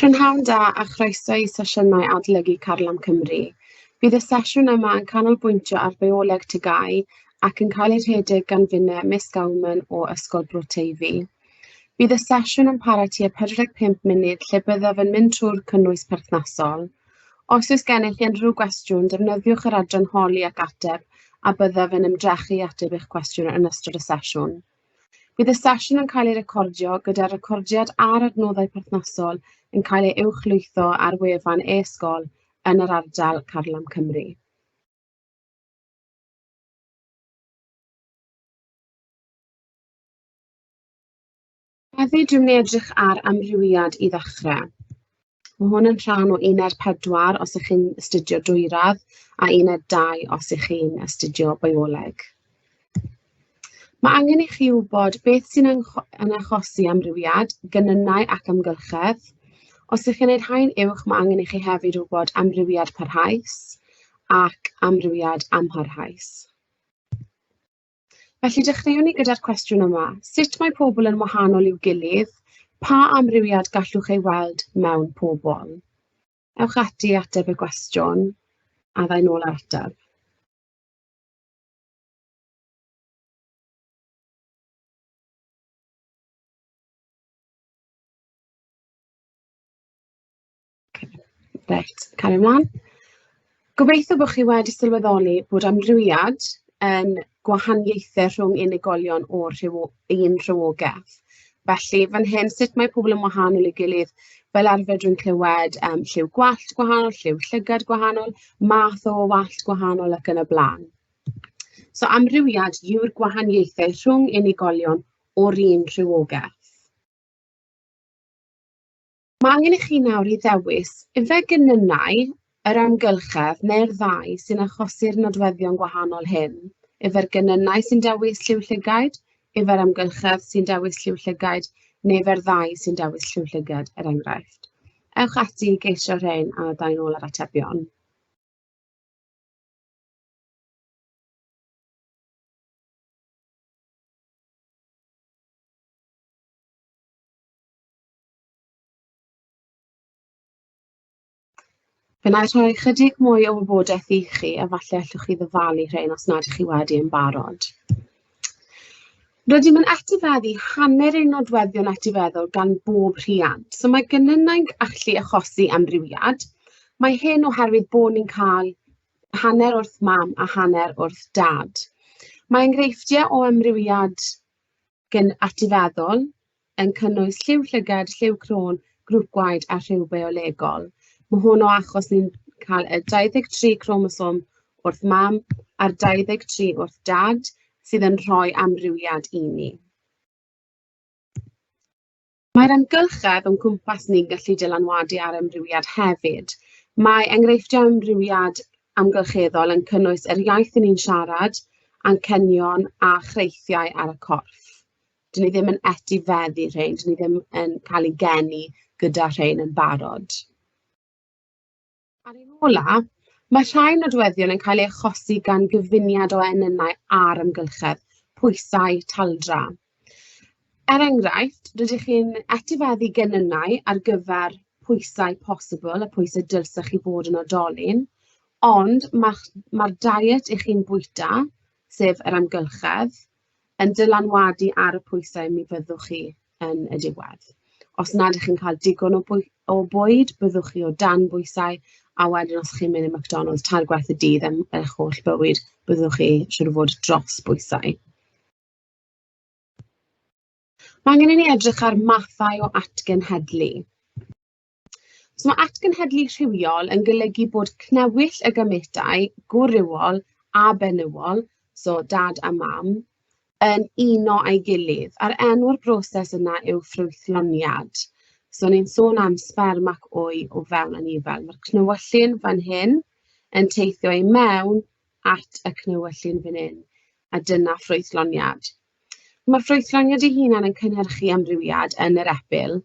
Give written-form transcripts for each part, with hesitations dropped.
Prynhawn da a chroeso i sesiynau adolygu Carlam Cymru. Bydd y sesiwn yma yn canolbwyntio ar bioleg TGAU ac yn cael ei rhedeg gan finne Miss Gowman o Ysgol Bro Teifi. Bydd y sesiwn yn para tua 45 munud lle byddaf yn mynd trwy'r cynnwys perthnasol. Os oes gennych unrhyw gwestiwn, defnyddiwch yr adran holi ac ateb a byddaf yn ymdrechu i ateb eich cwestiwn yn ystod y sesiwn. Bydd y sesiwn yn cael ei recordio, gyda'r recordiad a'r adnoddau perthnasol yn cael eu uwchlwytho ar wefan e-sgol yn yr ardal Carlam Cymru. Heddi dwi'n mynd i edrych ar amrywiad i ddechrau. Mae hwn yn rhan o uned 4 os ych chi'n astudio dwyradd a uned 2 os ych chi'n astudio bioleg. Mae angen i chi wybod beth sy'n yn achosi amrywiad, genynnau ac amgylchedd. Os ych chi'n gwneud haen uwch, mae angen i chi hefyd wybod amrywiad parhaus ac amrywiad amharhaus. Felly dechreuwn ni gyda'r cwestiwn yma. Sut mae pobl yn wahanol i'w gilydd? Pa amrywiad gallwch ei weld mewn pobl? Ewch ati i ateb y gwestiwn a ddau nôl ar ateb. Reit, cario ymlaen. Gobeithio bod chi wedi sylweddoli bod amrywiad yn gwahaniaethau rhwng unigolion o'r rhywo un rhywogaeth. Felly fan hyn, sut mae pobl yn wahanol i'w gilydd? Fel arfer dwi'n clywed lliw gwallt gwahanol, lliw llygad gwahanol, math o wallt gwahanol ac yn y blaen. So amrywiad yw'r gwahaniaethau rhwng unigolion o'r un rhywogaeth. Mae angen i chi nawr i ddewis ife genynnau, yr amgylchedd neu'r ddau sy'n achosi'r nodweddion gwahanol hyn. Ife'r genynnau sy'n dewis lliw llygaid, ife'r amgylchedd sy'n dewis lliw llygaid, neu ife'r ddau sy'n dewis lliw llygad, er enghraifft. Ewch ati i geisio rhain a dau nôl ar atebion. Fe wna i rhoi chydig mwy o wybodaeth i chi a falle allwch chi ddyfalu rhein os nad ych chi wedi yn barod. Rydym yn etifeddu hanner ein nodweddion etifeddol gan bob rhiant. So mae genynnau'n allu achosi amrywiad. Mae hyn oherwydd bod ni'n cael hanner wrth mam a hanner wrth dad. Mae enghreifftiau o amrywiad gen etifeddol yn cynnwys lliw llygad, lliw croen, grŵp gwaed a rhyw biolegol. Mae hwn o achos ni'n cael y 23 cromosom wrth mam a'r 23 wrth dad sydd yn rhoi amrywiad i ni. Mae'r amgylchedd o'n cwmpas ni'n gallu dylanwadu ar amrywiad hefyd. Mae enghreifftiau amrywiad amgylcheddol yn cynnwys yr iaith 'y ni'n siarad, anghenion a chreithiau ar y corff. 'Dyn ni ddim yn etifeddu rhein, 'dyn ni ddim yn cael ein geni gyda rhein yn barod. A'r un ola, mae rhai nodweddion yn cael eu achosi gan gyfuniad o enynnau a'r amgylchedd, pwysau, taldra. Er enghraifft, rydych chi'n etifeddu genynnau ar gyfer pwysau posibl, y pwysau dylsech chi fod yn oedolyn, ond mae'ch, mae'r diet i chi'n bwyta, sef yr amgylchedd, yn dylanwadu ar y pwysau mi fyddwch chi yn y diwedd. Os nad ydych chi'n cael digon o, bwy o bwyd, byddwch chi o dan bwysau, a wedyn os chi'n mynd i McDonald's tair gwaith y dydd am eich holl bywyd, byddwch chi siŵr o fod dros bwysau. Mae angen i ni edrych ar mathau o atgenhedlu. So mae atgenhedlu rhywiol yn golygu bod cnewyll y gametau gwrywol a benywol, so dad a mam, yn uno â'i gilydd, a'r enw'r broses yna yw ffrwythloniad. So ni'n sôn am sberm ac wy o fewn anifail. Mae'r cnewyllyn fan hyn yn teithio i mewn at y cnewyllyn fan hyn, a dyna ffrwythloniad. Mae'r ffrwythloniad ei hunan yn cynhyrchu amrywiad yn yr epil.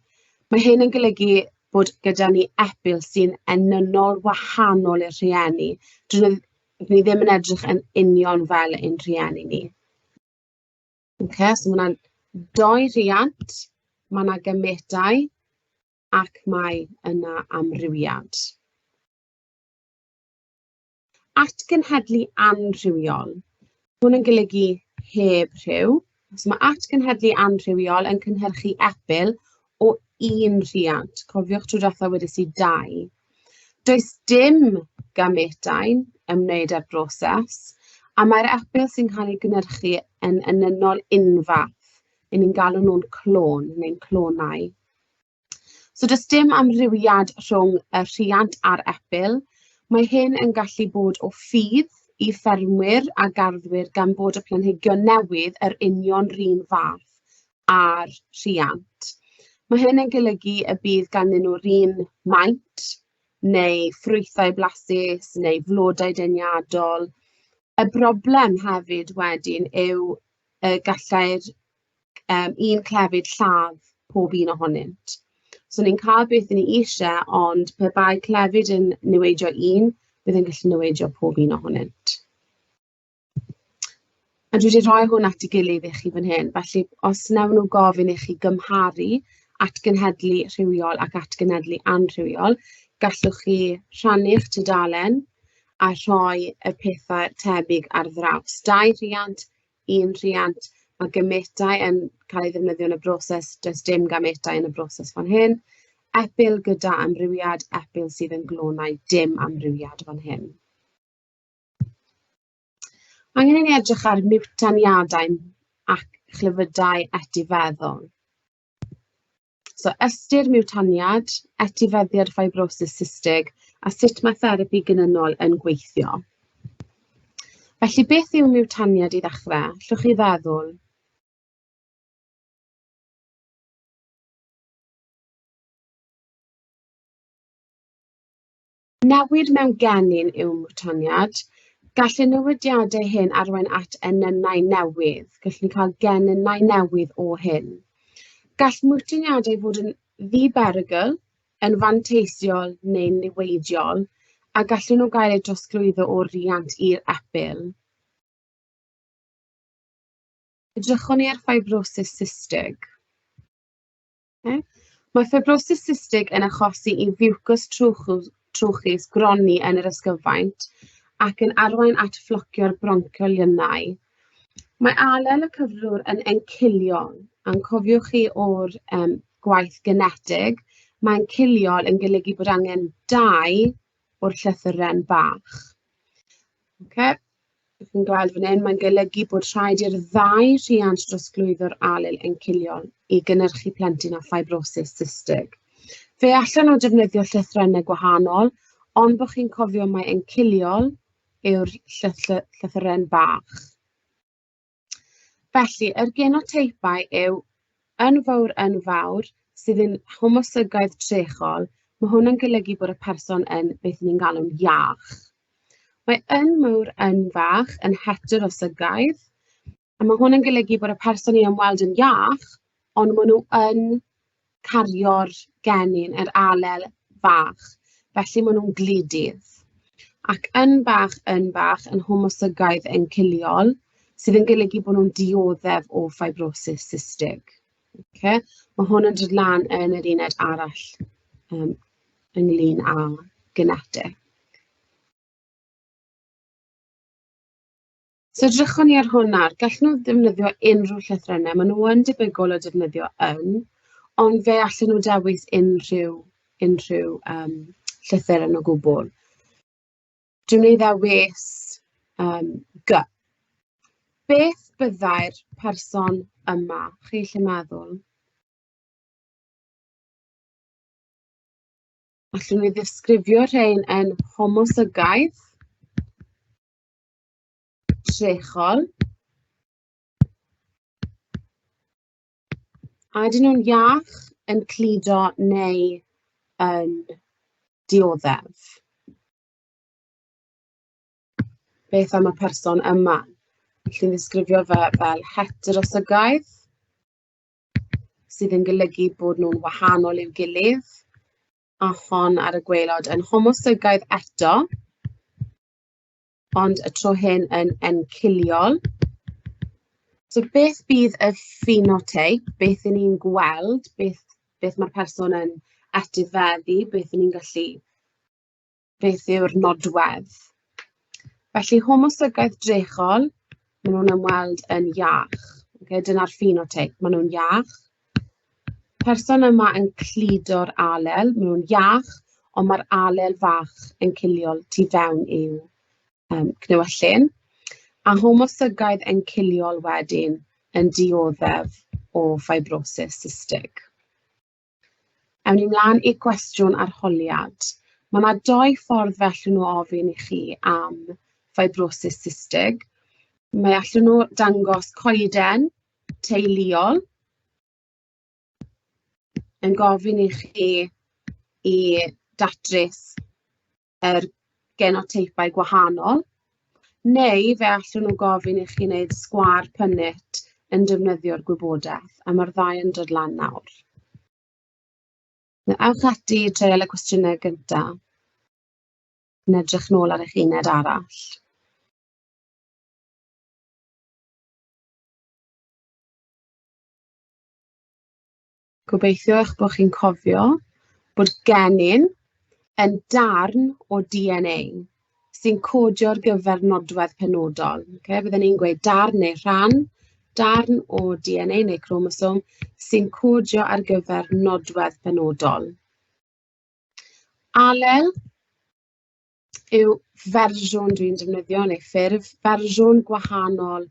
Mae hyn yn golygu bod gyda ni epil sy'n enynol wahanol i'r rhieni. Dyn ni ddim yn edrych yn union fel ein rhieni ni. Okay, so mae yna doi rhiant, mae yna gametau. Ac mae yna amrywiad. Atgenhedlu anrhywiol. Hwn yn golygu heb rhyw. So mae atgenhedlu anrhywiol yn cynhyrchu epil o un rhiant. Cofiwch tro diwetha wedes i dau. Does dim gametau'n ymwneud â'r broses, a mae'r epil sy'n cael ei gynhyrchu yn enynol unfath. Y'n ni'n galw nhw'n clôn neu'n clonau. So does dim amrywiad rhwng y rhiant a'r epil. Mae hyn yn gallu bod o fudd i ffermwyr a garddwyr gan bod y planhigion newydd yr union 'run fath â'r rhiant. Mae hyn yn golygu y bydd ganddyn nhw'r un maint neu ffrwythau blasus neu flodau deniadol. Y broblem hefyd wedyn yw y gallai'r un clefyd lladd pob un ohonynt. So ni'n cael beth ni eisiau, ond pe bai clefyd yn niweidio un, bydd yn gallu niweidio pob un ohonynt. A dwi wedi rhoi hwn at ei gilydd i chi fan hyn, felly os wnawn nhw gofyn i chi gymharu atgenhedlu rhywiol ac atgenhedlu anrhywiol, gallwch chi rhannu'ch tudalen a rhoi y pethau tebyg ar ddraws. Dau rhiant, un rhiant, mae gametau yn cael ei ddefnyddio yn y broses, does dim gametau yn y broses fan hyn. Epil gyda amrywiad, epil sydd yn glonau, dim amrywiad fan hyn. Angen i ni edrych ar miwtaniadau ac chlefydau etifeddol. So ystyr miwtaniad, etifeddiad ffibrosis cystig a sut mae therapi gynynol yn gweithio. Felly beth yw miwtaniad i ddechrau? Allwch chi feddwl? Newid mewn genyn yw mwtaniad. Gall y newidiadau hyn arwain at enynnau newydd. Gallwn ni cael genynnau newydd o hyn. Gall mwtaniadau fod yn ddi-berygl, yn fanteisiol neu'n niweidiol, a gallen nhw gael eu trosglwyddo o'r riant i'r epil. Edrychwn ni ar ffibrosis cystig. Okay. Mae ffibrosis cystig yn achosi i fiwcws trwchus gronni yn yr ysgyfaint ac yn arwain at flocio'r broncioliynau. Mae alel y cyflwr yn enciliol, a'n cofiwch chi o'r gwaith genetig, mae enciliol yn golygu bod angen dau o'r llythyren bach. Okay. Chi'n gweld fan hyn, mae'n golygu bod rhaid i'r ddau rhiant drosglwyddo'r alel enciliol i gynhyrchu plentyn â ffibrosis cystig. Fe allan nhw defnyddio llythrennau gwahanol, ond bod chi'n cofio mai enciliol yw'r llythyren bach. Felly, yr genoteipau yw yn fawr yn fawr, sydd yn homosygaidd trechol, mae hwn yn golygu bod y person yn beth ni'n galw'n iach. Mae yn mawr yn fach yn heterosygaidd, a mae hwn yn golygu bod y person i ymweld yn iach, ond maen nhw yn cario'r genyn, yr alel fach, felly maen nhw'n gludydd. Ac yn bach, yn bach, yn homosygaidd enciliol, sydd yn golygu bod nhw'n dioddef o ffibrosis cystig. Okay? Mae hwn yn dod lan yn yr uned arall ynglyn â genetig. So edrychwn ni ar hwn nawr. Gallen nhw ddefnyddio unrhyw llythrennau. Maen nhw yn debygol o defnyddio yn, ond fe allan nhw dewis unrhyw, unrhyw llythyren o gwbl. Dwi'n mynd i ddewis G. Beth byddai'r person yma? Chi allu meddwl? Allwn ni ddisgrifio rhain yn homosygaidd, trechol. A ydyn nhw'n iach, yn cludo neu yn dioddef? Beth am y person yma? Felly'n ddisgrifio fe fel heterosygaidd, sydd yn golygu bod nhw'n wahanol i'w gilydd, a hon ar y gwaelod yn homosygaidd eto, ond y tro hyn yn enciliol. So beth bydd y phenotype, beth 'y ni'n gweld, beth mae'r person yn etifeddu, beth ni'n gallu, beth yw'r nodwedd. Felly homosygaeth drechol, maen nhw'n ymweld yn iach. Okay, dyna'r phenotype, maen nhw'n iach. Person yma yn cludo'r alel, maen nhw'n iach, ond mae'r alel fach yn ciliol tu fewn i'w cnewyllyn. A homosygaidd enciliol wedyn yn dioddef o fibrosis cystig. Ewn ni mlaen i gwestiwn arholiad. Mae yna doi ffordd fe allwn nhw ofyn i chi am fibrosis cystig. Mae allwn nhw dangos coeden teuluol yn gofyn i chi i datrys yr genoteipau gwahanol, neu fe allwn nhw gofyn i chi wneud sgwâr Punnett yn defnyddio'r gwybodaeth, a mae'r ddau yn dod lan nawr. Ewch ati i treial y cwestiynau gyntaf, yn edrych nôl ar eich uned arall. Gobeithio eich bod chi'n cofio bod genyn yn darn o DNA sy'n codio ar gyfer nodwedd penodol. Okay? Bydden ni'n gweud darn neu rhan, darn o DNA neu cromosom sy'n codio ar gyfer nodwedd penodol. Alel yw fersiwn dwi'n defnyddio neu ffurf, fersiwn gwahanol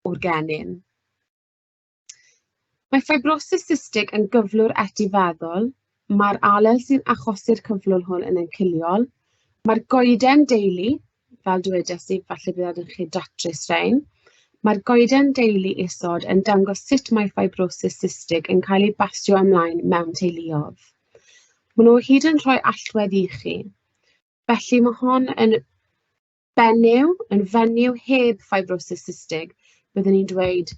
o'r genyn. Mae ffibrosis cystig yn gyflwr etifeddol. Mae'r alel sy'n achosi'r cyflwr hwn yn enciliol. Mae'r goeden deulu, fel dywedais i, falle bydd angen chi datrys rhain. Mae'r goeden deulu isod yn dangos sut mae ffibrosis cystig yn cael ei basio ymlaen mewn teuluoedd. Maen nhw o hyd yn rhoi allwedd i chi. Felly mae hon yn benyw, yn fenyw heb fibrosis cystig, byddwn ni'n dweud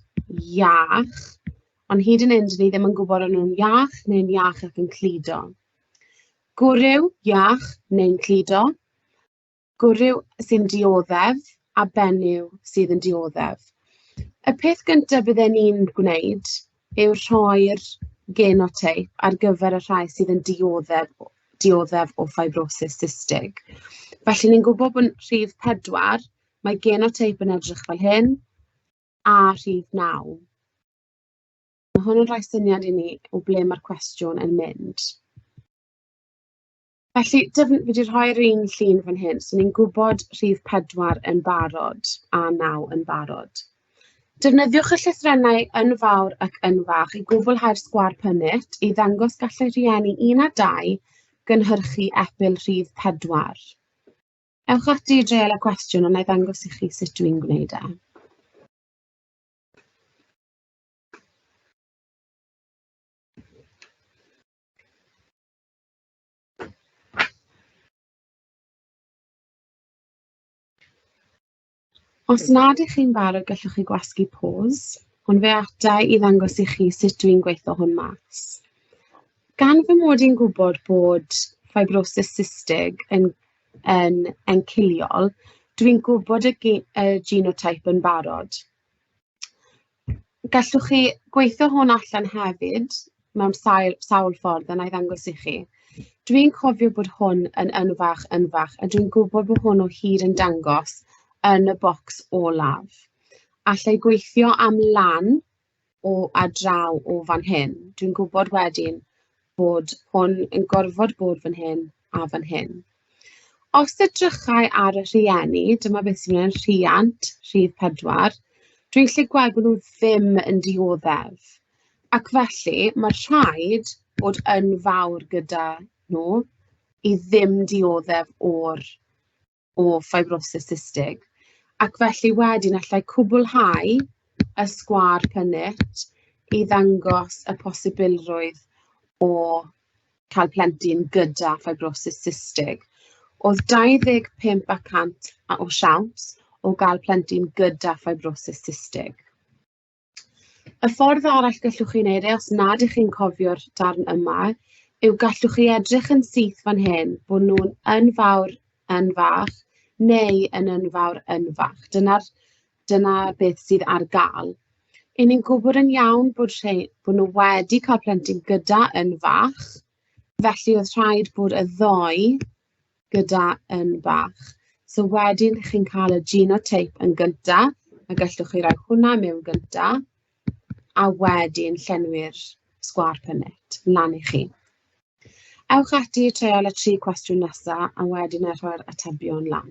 iach, ond hyd yn hyn, dyn ni ddim yn gwybod o'n nhw'n iach neu'n iach ac yn cludo. Gwryw, iach neu'n cludo. Gwryw sy'n dioddef a benyw sydd yn dioddef. Y peth gyntaf bydden ni'n gwneud yw rhoi'r genoteip ar gyfer y rhai sydd yn dioddef, dioddef o fibrosis cystig. Felly ni'n gwybod bod rhif 4, mae genoteip yn edrych fel hyn, a rhif 9. Mae hwn yn rhoi syniad i ni o ble mae'r cwestiwn yn mynd. Felly, fi wedi rhoi'r un llun fan hyn, so ni'n gwybod rhif 4 yn barod a 9 yn barod. Defnyddiwch y llythrennau yn fawr ac yn fach i gwblhau'r sgwâr Punnett i ddangos gallai rhieni 1 a 2 gynhyrchu epil rhif 4. Ewch ati i dreial y cwestiwn a wna i ddangos i chi sut dwi'n gwneud e. Os nad ych chi'n barod, gallwch chi gwasgu pause, ond fe ata i ddangos i chi sut dwi'n gweithio hwn mas. Gan fy mod i'n gwybod bod fibrosis cystig yn, yn enciliol, dwi'n gwybod y, y genotype yn barod. Gallwch chi gweithio hwn allan hefyd mewn sail, sawl ffordd, a na i ddangos i chi. Dwi'n cofio bod hwn yn yn fach, yn fach, a dwi'n gwybod bod hwn o hyd yn dangos yn y bocs olaf. Alla i gweithio am lan o a draw o fan hyn. Dwi'n gwybod wedyn bod hwn yn gorfod bod fan hyn a fan hyn. Os edrychai ar y rhieni, dyma beth sy'n mynd, rhiant, rhif 4, dwi'n gallu gweld bod nhw ddim yn dioddef. Ac felly, mae rhaid bod yn fawr gyda nhw i ddim dioddef o'r o fibrosis cystig. Ac felly wedyn allai cwblhau y sgwâr Punnett i ddangos y posibilrwydd o cael plentyn gyda fibrosis cystig. Oedd 25 a cant o siawns o gael plentyn gyda fibrosis cystig. Y ffordd arall gallwch chi wneud e, os nad ych chi'n cofio'r darn yma, yw gallwch chi edrych yn syth fan hyn bod nhw'n yn fawr yn fach neu yn yn fawr yn fach. Dyna'r, dyna beth sydd ar gael. I ni'n gwybod yn iawn bod, rhei, bod nhw wedi cael plentyn gyda yn fach. Felly oedd rhaid bod y ddou gyda yn bach. So wedyn chi'n cael y genotype yn gynta, a gallwch chi roi hwnna mewn gynta, a wedyn llenwi'r sgwâr Punnett lan i chi. Ewch ati i treial y tri cwestiwn nesa, a wedyn a rhoi'r atebion lan.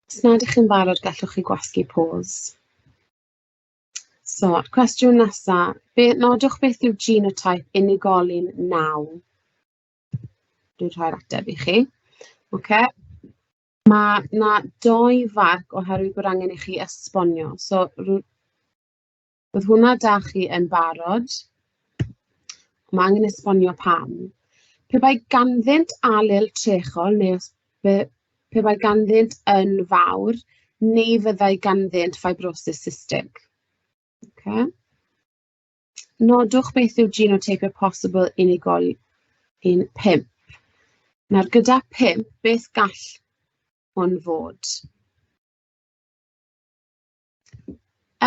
Os nad ych chi'n barod, gallwch chi gwasgu pause. So, cwestiwn nesa. Be, nodwch beth yw genotype unigolyn 9. Dwi'n rhoi'r ateb i chi. Oce. Mae 'na dou farc oherwydd bod angen i chi esbonio. So roedd hwnna 'da chi yn barod. Mae angen esbonio pam. Pe bai ganddynt alel trechol neu os pe bai ganddynt yn fawr, neu fyddai ganddynt fibrosis cystig. Okay. Nodwch beth yw genoteipio posibl unigol un 5. Nawr gyda 5, beth gall hwn fod?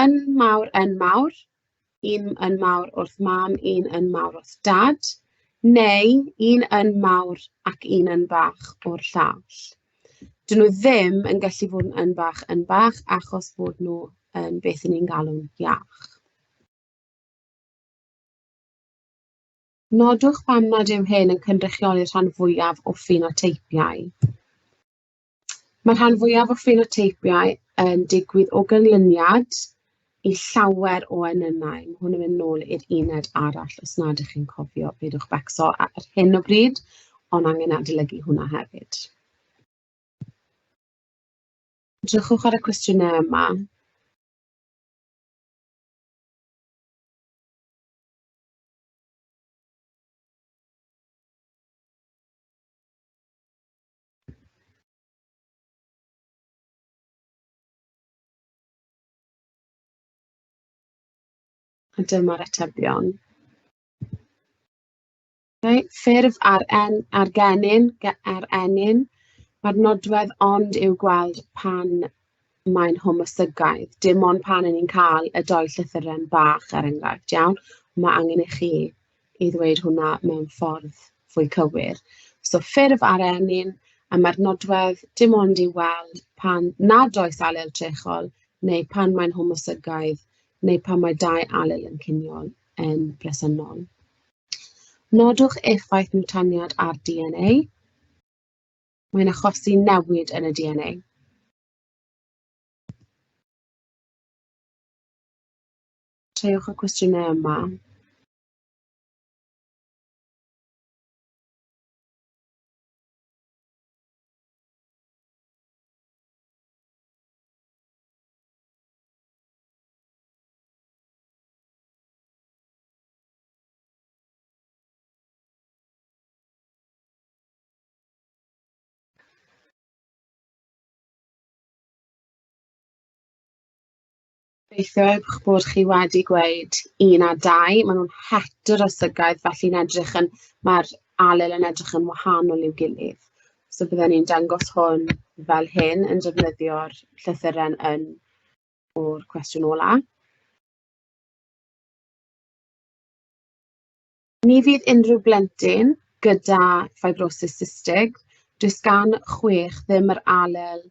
Yn mawr, yn mawr, un yn mawr wrth mam, un yn mawr wrth dad, neu un yn mawr ac un yn bach o'r llall. Dyn nhw ddim yn gallu fod yn bach yn bach achos bod nhw yn beth 'y ni'n galw'n iach. Nodwch pam nad yw hyn yn cynrychioli'r rhan fwyaf o ffenoteipiau. Mae'r rhan fwyaf o ffenoteipiau yn digwydd o ganlyniad i llawer o enynnau. Mae hwn yn mynd nôl i'r uned arall os nad ych chi'n cofio, peidiwch becso ar hyn o bryd, ond angen adolygu hwnna hefyd. Edrychwch ar y cwestiynau yma. A dyma'r atebion. Okay. Ffurf ar, en, ar genyn, ar enyn. Mae'r nodwedd ond i'w gweld pan mae'n homosygaidd. Dim ond pan 'y ni'n cael y dou llythyren bach, er enghraifft, iawn? Mae angen i chi i ddweud hwnna mewn ffordd fwy cywir. So ffurf ar enyn, a mae'r nodwedd dim ond i'w weld pan nad oes alel trechol, neu pan mae'n homosygaidd, neu pan mae dau alel yn ciniol yn bresennol. Nodwch effaith mwtaniad ar DNA. Mae'n achosi newid yn y DNA. Treiwch y cwestiynau yma. Gobeithio eich bod chi wedi gweud 1 a 2. Maen nhw'n heterosygaidd, felly'n edrych yn... mae'r alel yn edrych yn wahanol i'w gilydd. So bydden ni'n dangos hwn fel hyn yn defnyddio'r llythyren yn o'r cwestiwn ola. Ni fydd unrhyw blentyn gyda ffibrosis cystig. Does gan chwech ddim yr alel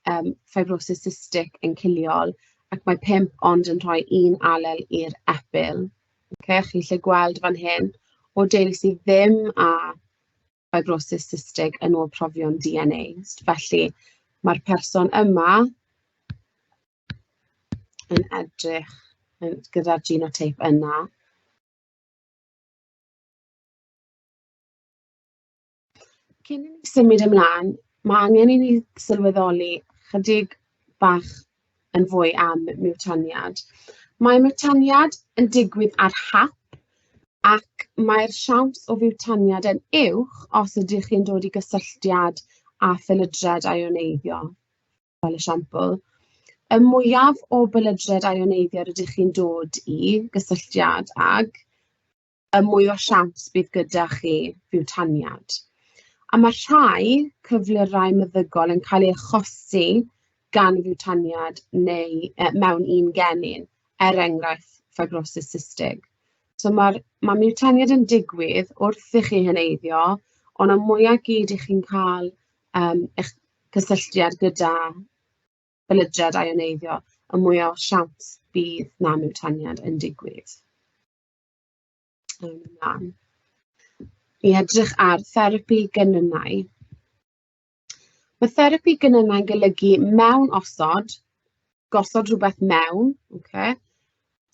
yym ffibrosis cystig yn ciliol, ac mae pump ond yn rhoi un alel i'r epil. Ocê, chi'n gallu gweld fan hyn, o deulu sydd ddim â fibrosis cystig yn ôl profion DNA. Felly mae'r person yma yn edrych yn, gyda'r genotype yna. Cyn i ni symud ymlaen, mae angen i ni sylweddoli chydig bach yn fwy am miwtaniad. Mae miwtaniad yn digwydd ar hap ac mae'r siawns o fiwtaniad yn uwch os ydych chi'n dod i gysylltiad â phelydrad ioneiddio, fel esiampl. Y mwyaf o belydrad ioneiddio rydych chi'n dod i gysylltiad ag, y mwy o siawns bydd gyda chi fiwtaniad. A mae rhai cyflyrau meddygol yn cael eu achosi gan fiwtaniad neu mewn un genyn, er enghraifft fibrosis cystig. So mae'r, mae miwtaniad yn digwydd wrth i chi heneiddio, ond y mwya gyd i chi'n cael eich cysylltiad gyda belydrad ioneiddio, y mwya o siawns bydd na miwtaniad yn digwydd. Ymlaen. I edrych ar therapi genynnau. Mae therapi genynnau'n golygu mewn osod, gosod rhywbeth mewn, okay?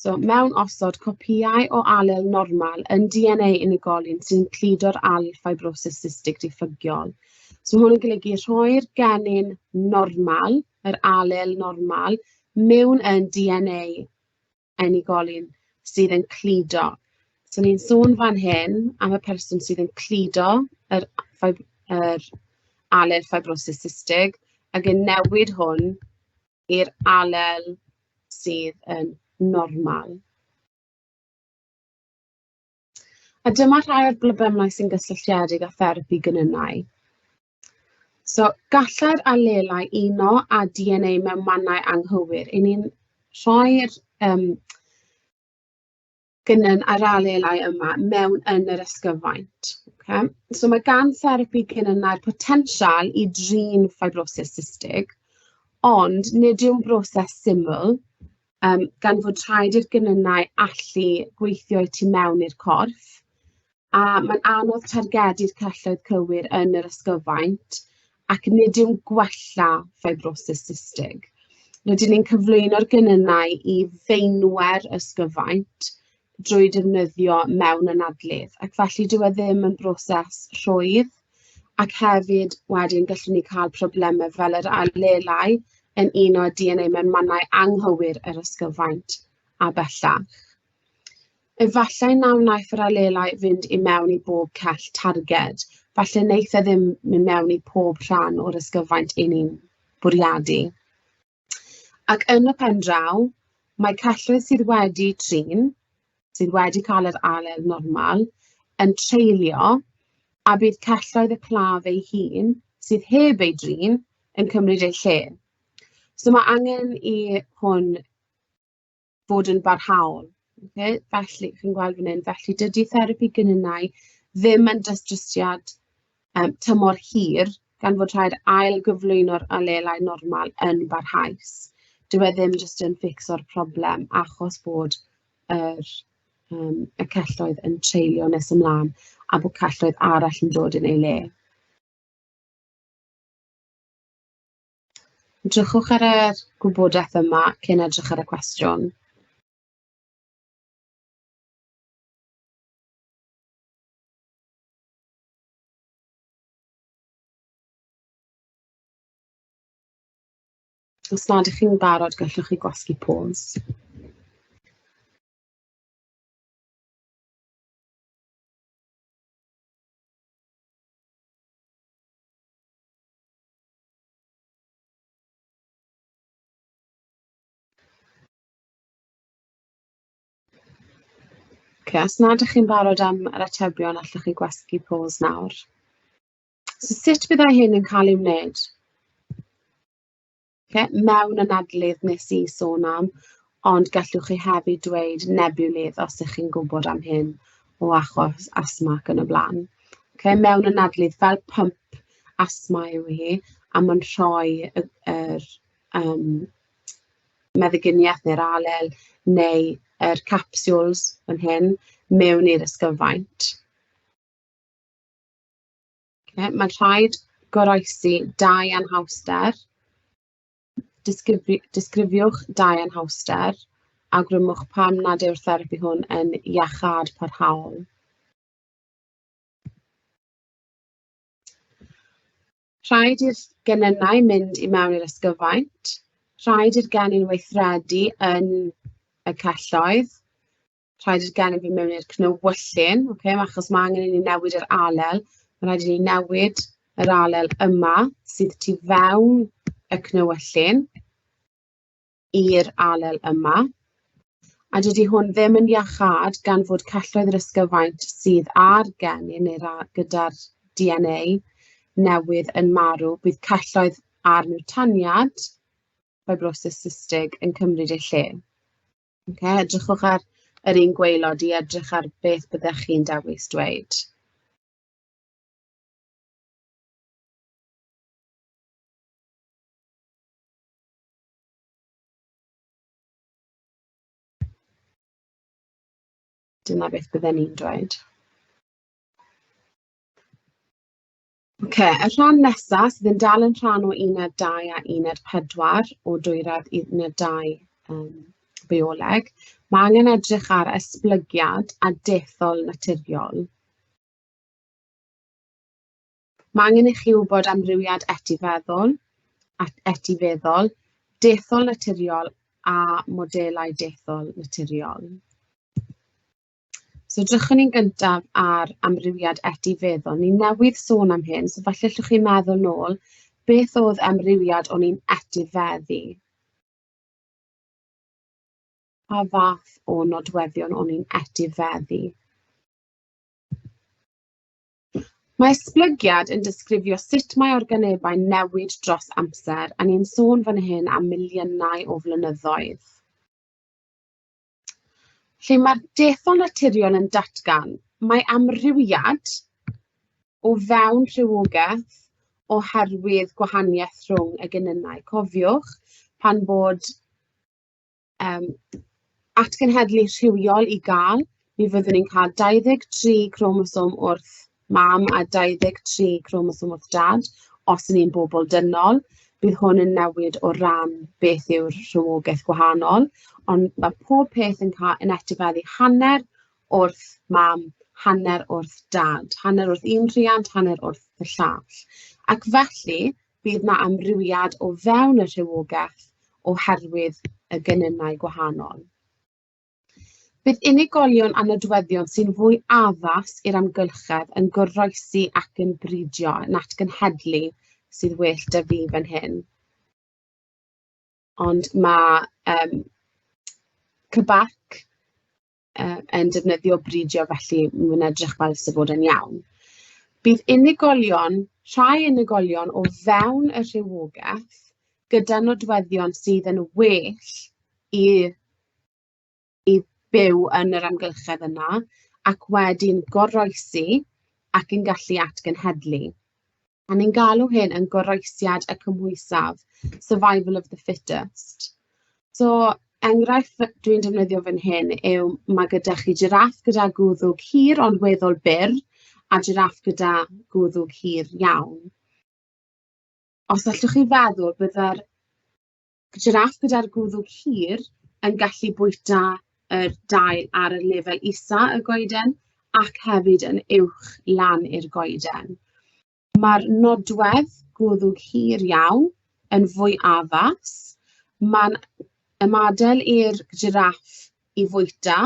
So, mewn osod copïau o alel normal yn DNA unigolyn sy'n cludo'r alel fibrosis cystig diffygiol. So, mae hwn yn golygu rhoi'r genyn normal, yr alel normal, mewn yn DNA unigolyn sydd yn cludo. So ni'n sôn fan hyn am y person sydd yn cludo yr, yr alel fibrosis cystig ac yn newid hwn i'r alel sydd yn normal. A dyma rhai o'r broblemau sy'n gysylltiedig â therapi genynnau. So, gallai'r alelau uno â DNA mewn mannau anghywir. I ni'n rhoi'r gynnyn a'r alelau yma mewn yn yr ysgyfaint. Okay? So mae gan therapi genynnau'r potensial i drin fibrosis cystig, ond nid yw'n broses syml, gan fod rhaid i'r genynnau allu gweithio i tu mewn i'r corff, a mae'n anodd targedu'r celloedd cywir yn yr ysgyfaint, ac nid yw'n gwella fibrosis cystig. Rydyn ni'n cyflwyno'r genynnau i feinwe'r ysgyfaint drwy defnyddio mewn anadlydd, ac felly dyw e ddim yn broses rhwydd, ac hefyd wedyn gallwn ni cael problemau fel yr alelau yn uno DNA mewn mannau anghywir yr ysgyfaint a bellach. Efallai na wnaiff yr alelau fynd i mewn i bob cell targed. Falle wneith e ddim mynd mewn i pob rhan o'r ysgyfaint 'y ni'n bwriadu. Ac yn y pen draw, mae celloedd sydd wedi trin, sydd wedi cael yr alel normal, yn treulio, a bydd celloedd y claf ei hun, sydd heb ei drin, yn cymryd eu lle. So mae angen i hwn fod yn barhaol. Okay? Felly, chi'n gweld fan hyn, felly dydy therapi genynnau ddim yn datrysiad tymor hir, gan fod rhaid ail gyflwyno'r alelau normal yn barhaus. Dyw e ddim jyst yn fixo'r problem achos bod yr, y celloedd yn treulio nes ymlaen a bod celloedd arall yn dod yn ei le. Edrychwch ar yr gwybodaeth yma cyn edrych ar y cwestiwn. Os nad ydych chi'n barod, gallwch chi gwasgu pause. Oce, os nad ydych chi'n barod am yr atebion, allwch chi gwasgu pause nawr. So sut byddai hyn yn cael ei wneud? Oce, mewn anadlydd nes i sôn am, ond gallwch chi hefyd dweud nebulydd os ych chi'n gwybod am hyn o achos asthma ac yn y blaen. Oce, mewn anadlydd fel pump asthma yw hi, a mae'n rhoi y, yr meddyginiaeth neu'r alel neu yr capsules fan hyn mewn i'r ysgyfaint. Okay, mae'n rhaid goroesi dau anhawster. Disgrifiwch dau anhawster. Awgrymwch pam nad yw'r therapi hwn yn iachâd parhaol. Rhaid i'r genynnau mynd i mewn i'r ysgyfaint. Rhaid i'r genyn weithredu yn y celloedd. Rhaid i'r genyn fynd mewn i'r cnywyllun, okay, achos mae angen i ni newid yr alel. Mae rhaid i ni newid yr alel yma sydd tu fewn y cnywyllun. i'r alel yma. A dydy hwn ddim yn iachâd gan fod celloedd yr ysgyfaint sydd ar genyn neu'r gyda'r DNA newydd yn marw, bydd celloedd a'r mwtaniad fibrosis cystig yn cymryd ei lle. Okay, edrychwch ar yr un gwaelod i edrych ar beth byddech chi'n dewis dweud. Dyna beth bydden ni'n dweud. Oce, y rhan nesaf sydd yn dal yn rhan o uned 2 a uned 4 o dwyradd uned 2 bioleg, mae angen edrych ar esblygiad a dethol naturiol. Mae angen i chi wybod amrywiad etifeddol, etifeddol, dethol naturiol a modelau dethol naturiol. So drychwn ni'n gyntaf ar amrywiad etifeddol. Ni newydd sôn am hyn, so falle allwch chi meddwl nôl beth oedd amrywiad o'n i'n etifeddu? Pa fath o nodweddion o'n i'n etifeddu? Mae esblygiad yn disgrifio sut mae organebau'n newid dros amser, a ni'n sôn fan hyn am miliynau o flynyddoedd. Lle mae'r dethol naturiol yn datgan, mae amrywiad o fewn rhywogaeth oherwydd gwahaniaeth rhwng y genynnau. Cofiwch, pan bod atgenhedlu rhywiol i gael, mi fyddwn ni'n cael 23 cromosom wrth mam a 23 cromosom wrth dad, os 'y ni'n bobl dynol. Bydd hwn yn newid o ran beth yw'r rhywogaeth gwahanol, ond mae pob peth yn yn etifeddu hanner wrth mam, hanner wrth dad, hanner wrth un rhiant, hanner wrth y llall. Ac felly, bydd 'na amrywiad o fewn y rhywogaeth oherwydd y genynnau gwahanol. Bydd unigolion a nodweddion sy'n fwy addas i'r amgylchedd yn goroesi ac yn bridio, yn atgenhedlu sydd well 'da fi fan hyn. Ond mae Cybac yn defnyddio bridio, felly mae'n edrych fel sy'n bod yn iawn. Bydd unigolion, rhai unigolion o fewn y rhywogaeth gyda nodweddion sydd yn well i byw yn yr amgylchedd yna ac wedyn goroesi ac yn gallu atgenhedlu. A ni'n galw hyn yn goroesiad y cymhwysaf, survival of the fittest. So, enghraifft dwi'n defnyddio fan hyn yw mae gyda chi jiráff gyda gwddwg hir ond weddol byr, a jiráff gyda gwddwg hir iawn. Os allwch chi feddwl, bydde'r jiráff gyda'r gwddwg hir yn gallu bwyta yr dail ar y lefel isa y goeden ac hefyd yn uwch lan i'r goeden. Mae'r nodwedd gwddwg hir iawn yn fwy addas. Mae'n ymadael i'r jiráff i fwyta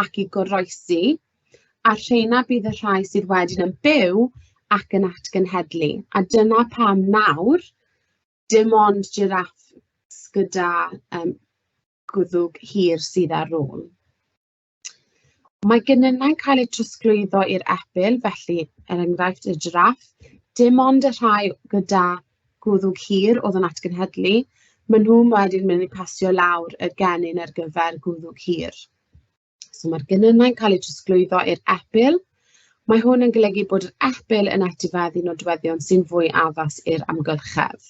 ac i goroesi, a rheina bydd y rhai sydd wedyn yn byw ac yn atgenhedlu. A dyna pam nawr dim ond jiráffs gyda gwddwg hir sydd ar ôl. Mae genynnau'n cael eu trosglwyddo i'r epil, felly er enghraifft y jiráff, dim ond y rhai gyda gwddwg hir oedd yn atgenhedlu, maen nhw'n wedyn mynd i pasio lawr y genyn ar gyfer gwddwg hir. So mae'r genynnau'n cael eu trosglwyddo i'r epil. Mae hwn yn golygu bod yr epil yn etifeddu nodweddion sy'n fwy addas i'r amgylchedd.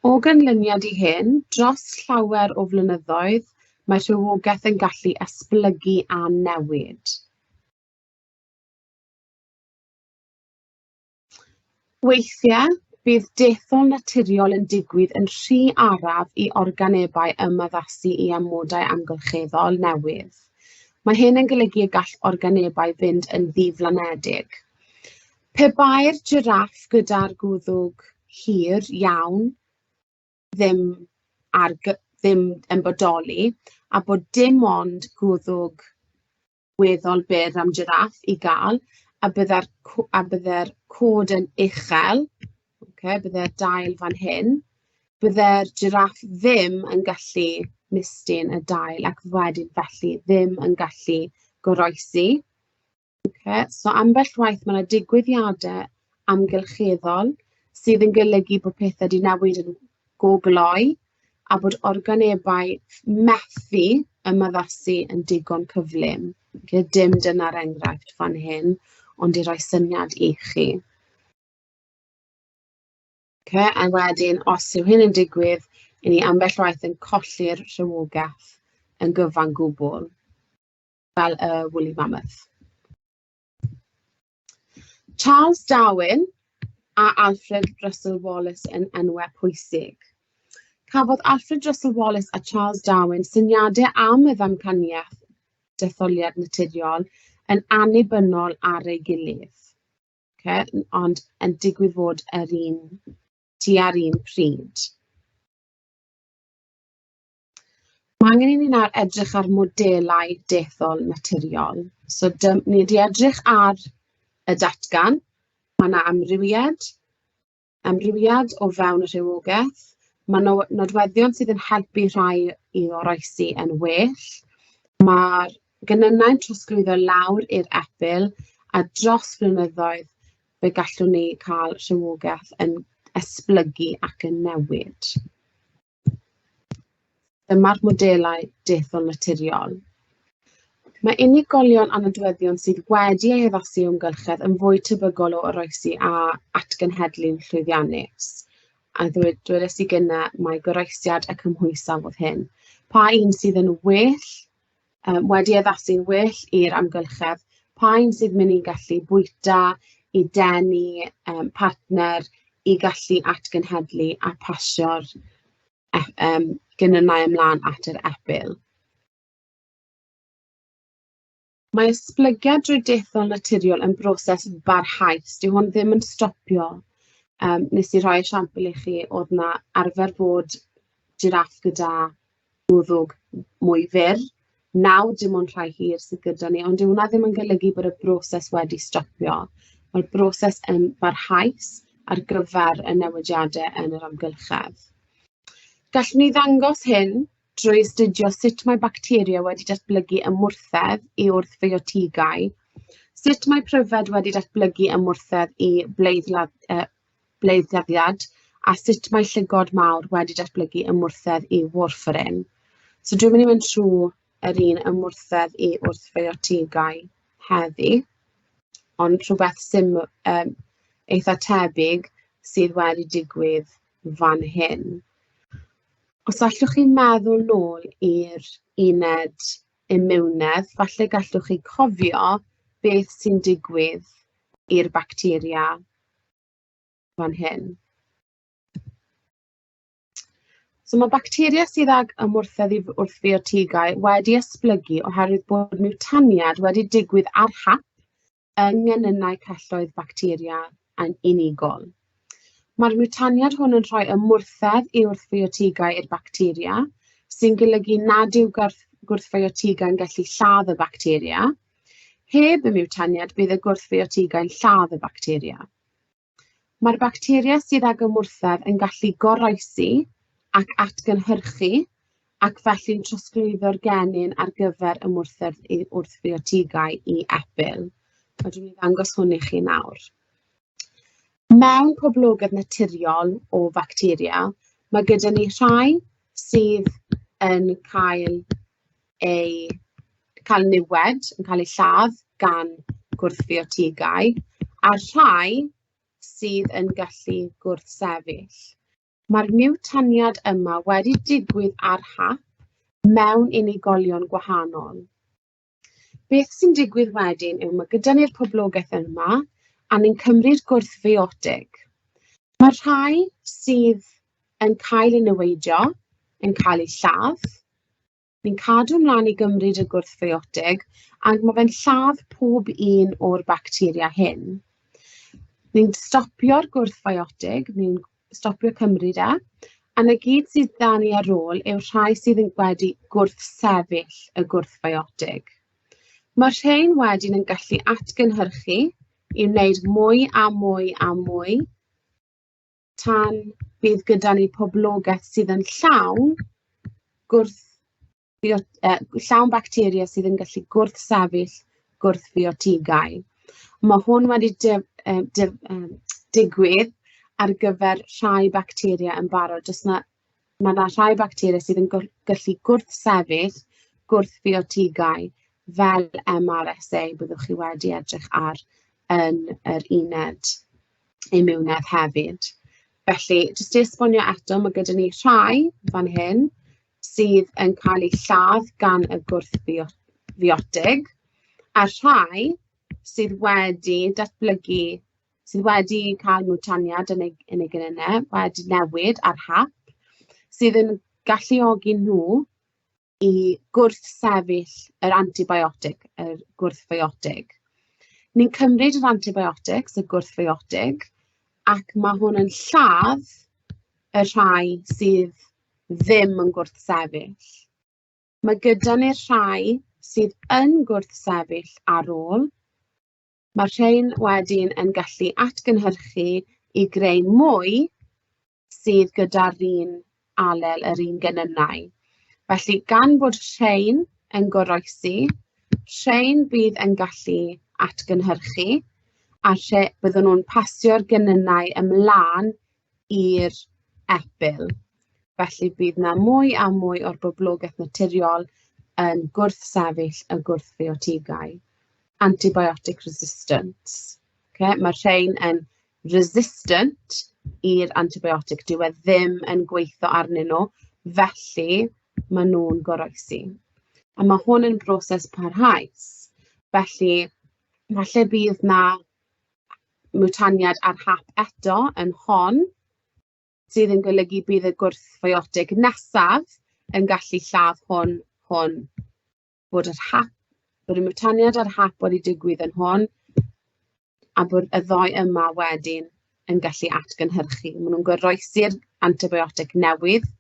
O ganlyniad i hyn, dros llawer o flynyddoedd, mae rhywogaeth yn gallu esblygu a newid. Weithiau, bydd dethol naturiol yn digwydd yn rhy araf i organebau ymaddasu i amodau amgylcheddol newydd. Mae hyn yn golygu y gall organebau fynd yn ddiflanedig. Pe bai'r jiráff gyda'r gwddwg hir iawn ddim, ar, ddim yn bodoli, a bod dim ond gwddwg weddol byr am jiráff i gael, a bydde'r cod yn uchel, okay, bydde'r dail fan hyn, Bydde'r jiráff ddim yn gallu mistyn y dail ac wedyn felly ddim yn gallu goroesi. Ocê, so ambell waith ma' 'na digwyddiadau amgylcheddol sydd yn golygu bod pethau 'di newid yn go gloi a bod organebau methu ymaddasu yn digon cyflym. Ocê, dim dyna'r enghraifft fan hyn, ond i roi syniad i chi. Ocê, a wedyn os yw hyn yn digwydd, 'y ni ambell waith yn colli'r rhywogaeth yn gyfan gwbl, fel y woolly mammoth. Charles Darwin a Alfred Russel Wallace yn enwau pwysig. Cafodd Alfred Russel Wallace a Charles Darwin syniadau am y ddamcaniaeth detholiad naturiol yn annibynnol ar ei gilydd. Okay? Ond yn digwydd fod yr un, tua'r un pryd. Mae angen i ni nawr edrych ar modelau dethol naturiol. So dym, ni wedi edrych ar y datgan. Mae yna amrywiad, amrywiad o fewn y rhywogaeth. Mae no, nodweddion sydd yn helpu rhai i oroesi yn well. Mae'r genynnau'n trosglwyddo lawr i'r epil a dros flynyddoedd fe gallwn ni cael rhywogaeth yn esblygu ac yn newid. Dyma'r modelau dethol naturiol. Mae unigolion a nodweddion sydd wedi eu haddasu i amgylchedd yn fwy tebygol o oroesi a atgenhedlu'n llwyddiannus. A ddwed, dwedes i gynne mai goroesiad y cymhwysaf oedd hyn. Pa un sydd yn well, wedi addasu'n well i'r amgylchedd, pa un sydd mynd i gallu bwyta, i denu um, partner, i gallu atgenhedlu a pasio'r um, genynnau ymlaen at yr epil. Mae esblygiad drwy dethol naturiol yn broses barhaus. Dyw hwn ddim yn stopio. Um, nes i rhoi esiampl i chi, oedd na arfer bod jiráff gyda gwddwg mwy fyr. Nawr dim ond rhai hir sydd gyda ni, ond dyw hwnna ddim yn golygu bod y broses wedi stopio. Mae'r broses yn barhaus ar gyfer y newidiadau yn yr amgylchedd. Gallwn ni ddangos hyn drwy astudio sut mae bacteria wedi datblygu ymwrthedd i wrthfiotigau, sut mae pryfed wedi datblygu ymwrthedd i bleiddladdiad, a sut mae llygod mawr wedi datblygu ymwrthedd i warfarin. So dwi'n mynd i mynd trwy yr un ymwrthedd i wrthfiotigau heddi, ond rhywbeth sym, eitha tebyg sydd wedi digwydd fan hyn. Os allwch chi meddwl nôl i'r uned imiwnedd, falle gallwch chi cofio beth sy'n digwydd i'r bacteria fan hyn. So mae bacteria sydd ag ymwrthedd i wrthfiotigau wedi esblygu oherwydd bod miwtaniad wedi digwydd ar hap yng ngenynnau celloedd bacteria yn unigol. Mae'r miwtaniad hwn yn rhoi ymwrthedd i wrthfiotigau i'r bacteria, sy'n golygu nad yw gwrthfiotigau'n gallu lladd y bacteria. Heb y miwtaniad, bydd y gwrthfiotigau'n lladd y bacteria. Mae'r bacteria sydd ag ymwrthedd yn gallu goroesi ac atgynhyrchu ac felly'n trosglwyddo'r genyn ar gyfer ymwrthedd i wrthfiotigau i epil. A dwi'n mynd i ddangos hwn i chi nawr. Mewn poblogaeth naturiol o facteria, mae gyda ni rhai sydd yn cael eu cael niwed, yn cael eu lladd gan gwrthfiotigau, a rhai sydd yn gallu gwrthsefyll. Mae'r miwtaniad yma wedi digwydd ar hap mewn unigolion gwahanol. Beth sy'n digwydd wedyn yw mae gyda ni'r poblogaeth yma a ni'n cymryd gwrthfiotig. Mae rhai sydd yn cael eu niweidio, yn cael eu lladd. Ni'n cadw ymlaen i gymryd y gwrthfiotig ac mae fe'n lladd pob un o'r bacteria hyn. Ni'n stopio'r gwrthfiotig, ni'n stopio cymryd e, a 'na gyd sydd 'da ni ar ôl yw'r rhai sydd yn wedi gwrthsefyll y gwrthfiotig. Mae'r rhain wedyn yn gallu atgynhyrchu i wneud mwy a mwy a mwy tan Bydd gyda ni poblogaeth sydd yn llawn gwrth llawn bacteria sydd yn gallu gwrthsefyll gwrthfiotigau. Mae hwn wedi digwydd ar gyfer rhai bacteria yn barod. Does 'na, mae 'na rhai bacteria sydd yn gallu gwrthsefyll gwrthfiotigau fel MRSA byddwch chi wedi edrych ar yn yr uned imiwnedd hefyd. Felly, jyst i esbonio eto, mae gyda ni rhai fan hyn sydd yn cael eu lladd gan y gwrthfiotig, a rhai sydd wedi datblygu, sydd wedi cael mwtaniad yn eu genynnau, wedi newid ar hap, sydd yn galluogi nhw i gwrthsefyll yr antibiotig, yr gwrthfiotig. Ni'n cymryd yr antibiotics, y gwrthfiotig, ac mae hwn yn lladd y rhai sydd ddim yn gwrthsefyll. Mae gyda ni'r rhai sydd yn gwrthsefyll ar ôl. Mae'r rhain wedyn yn gallu atgynhyrchu i greu mwy sydd gyda'r un alel, yr un genynnau. Felly, gan bod rhain yn goroesi, rhain bydd yn gallu atgynhyrchu, a lle byddwn nhw'n pasio'r genynnau ymlaen i'r epil. Felly bydd 'na mwy a mwy o'r boblogaeth naturiol yn gwrthsefyll y gwrthfiotigau. Antibiotic resistance. Okay? Mae'r rhain yn resistant i'r antibiotic, dyw e ddim yn gweithio arnyn nhw, felly maen nhw'n goroesi. A mae hwn yn broses parhaus, felly falle bydd 'na mwtaniad ar hap eto yn hon, sydd yn golygu bydd y gwrthfiotig nesaf yn gallu lladd hwn, hwn, bod yr hap, bod y mwtaniad ar hap wedi digwydd yn hwn, a bod y ddou yma wedyn yn gallu atgynhyrchu. Maen nhw'n goroesi'r antibiotig newydd,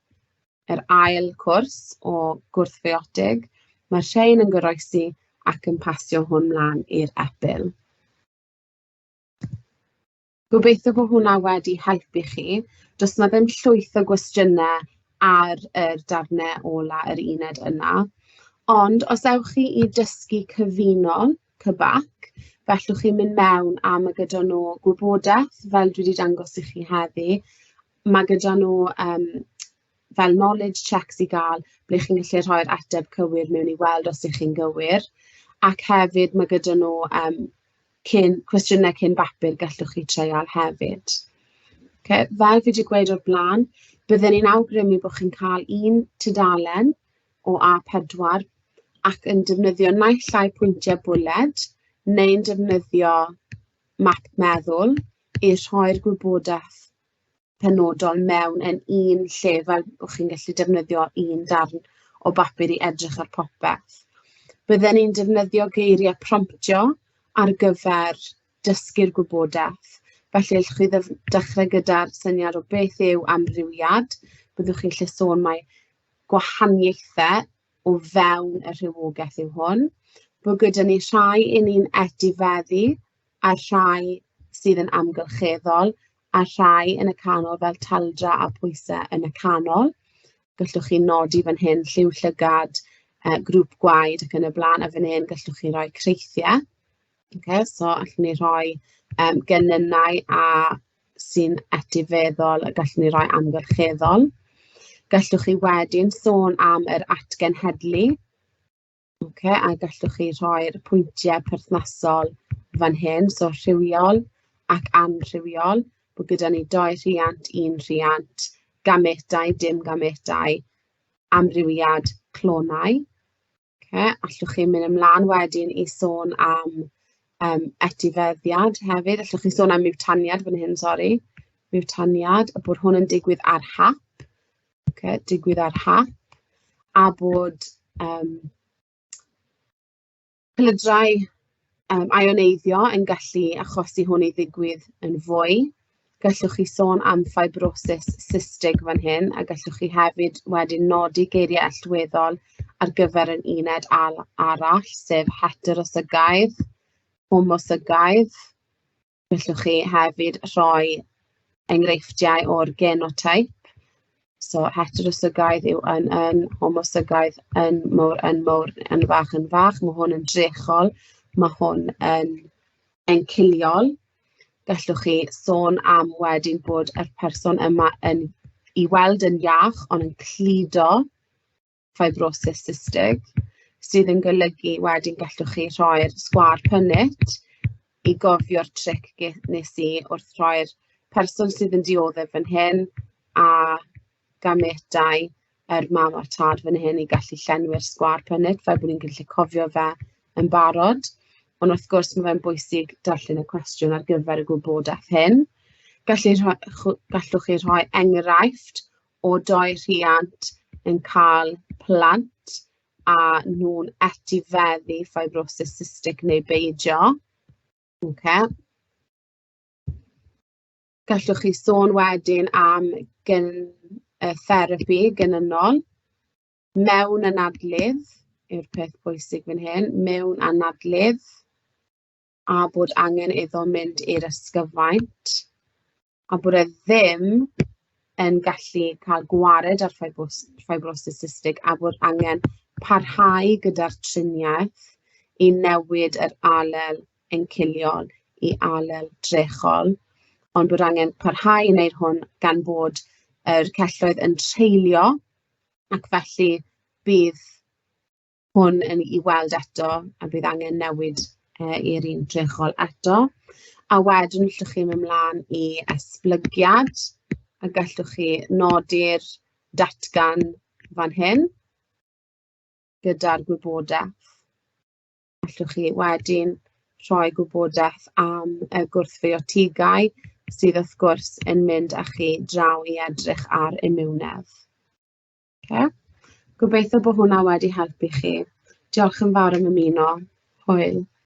yr ail cwrs o gwrthfiotig. Mae'r rhain yn goroesi ac yn pasio hwn mlaen i'r epil. Gobeithio bod hwnna wedi helpu chi. Does 'na ddim llwyth o gwestiynau ar yr darnau ola yr uned yna. Ond os ewch chi i dysgu cyfunol, CBAC, fellwch chi mynd mewn a ma' gyda nhw gwybodaeth, fel dwi 'di dangos i chi heddi. Ma' gyda nhw fel knowledge checks i gael, ble chi'n gallu rhoi'r ateb cywir mewn i weld os 'y chi'n gywir. Ac hefyd ma' gyda nhw cyn, cwestiynau cyn bapur gallwch chi treial hefyd. Okay, fel fi wedi gweud o'r blaen, bydden ni'n awgrymu bod chi'n cael un tudalen o A4 ac yn defnyddio naill ai pwyntiau bwled neu'n defnyddio map meddwl i rhoi'r gwybodaeth penodol mewn yn un lle, fel bod chi'n gallu defnyddio un darn o bapur i edrych ar popeth. Bydden ni'n defnyddio geiriau promptio ar gyfer dysgu'r gwybodaeth. Felly, allwch chi dechrau gyda'r syniad o beth yw amrywiad. Byddwch chi'n gallu sôn mai gwahaniaethau o fewn y rhywogaeth yw hwn. Bod gyda ni rhai 'y ni'n etifeddu a rhai sydd yn amgylcheddol, a rhai yn y canol fel taldra a pwysau yn y canol. Gallwch chi nodi fan hyn lliw llygad, grŵp gwaed ac yn y blaen, a fan hyn gallwch chi roi creithiau. Okay, so allwn ni rhoi genynnau a sy'n etifeddol a gallwn ni roi amgylcheddol. Gallwch chi wedyn sôn am yr atgenhedlu. Ocê, a gallwch chi rhoi'r pwyntiau perthnasol fan hyn, so rhywiol ac anrhywiol, bod gyda ni dou rhiant, un rhiant, gametau, dim gametau, amrywiad, clonau. Ocê, allwch chi mynd ymlaen wedyn i sôn am etifeddiad hefyd. Allwch chi sôn am miwtaniad fan hyn, sori, miwtaniad, a bod hwn yn digwydd ar hap. Ocê, digwydd ar hap, a bod pelydrau ioneiddio yn gallu achosi hwn i ddigwydd yn fwy. Gallwch chi sôn am fibrosis cystig fan hyn, a gallwch chi hefyd wedyn nodi geiriau allweddol ar gyfer yn uned arall, sef heterosygaidd, homosygaidd. Gallwch chi hefyd rhoi Enghreifftiau o'r genotype. So heterosygaidd yw yn yn, homosygaidd yn mowr yn mowr, yn fach yn fach. Mae hwn yn drechol, mae hwn yn enciliol. Gallwch chi sôn am wedyn bod yr person yma yn i weld yn iach ond yn cludo fibrosis cystig, sydd yn golygu wedyn gallwch chi rhoi'r sgwâr punnet i gofio'r tric nes i wrth rhoi'r person sydd yn dioddef fan hyn a gametau yr mam a'r tad fan hyn i gallu llenwi'r sgwâr punnet fel bod ni'n gallu cofio fe yn barod. Ond wrth gwrs mae fe'n bwysig darllen y cwestiwn ar gyfer y gwybodaeth hyn. Gallu rhoi, gallwch chi rhoi enghraifft o dou rhiant yn cael plant a nhw'n etifeddu fibrosis cystig neu beidio. Okay. Gallwch chi sôn wedyn am gen, therapi genynnol mewn anadlydd yw'r peth pwysig fan hyn, mewn anadlydd, a bod angen iddo mynd i'r ysgyfaint, a bod e ddim yn gallu cael gwared ar fibrosis cystig a bod angen parhau gyda'r triniaeth i newid yr alel enciliol i alel drechol, ond bod angen parhau i wneud hwn gan bod yr celloedd yn treulio, ac felly bydd hwn yn i weld eto a bydd angen newid i'r un drechol eto. A wedyn allwch chi mynd mlaen i esblygiad a gallwch chi nodi'r datgan fan hyn gyda'r gwybodaeth. Allwch chi wedyn rhoi gwybodaeth am y gwrthfiotigau sydd wrth gwrs yn mynd â chi draw i edrych ar imiwnedd. Ocê. Gobeithio bod hwnna wedi helpu chi. Diolch yn fawr am ymuno. Hwyl.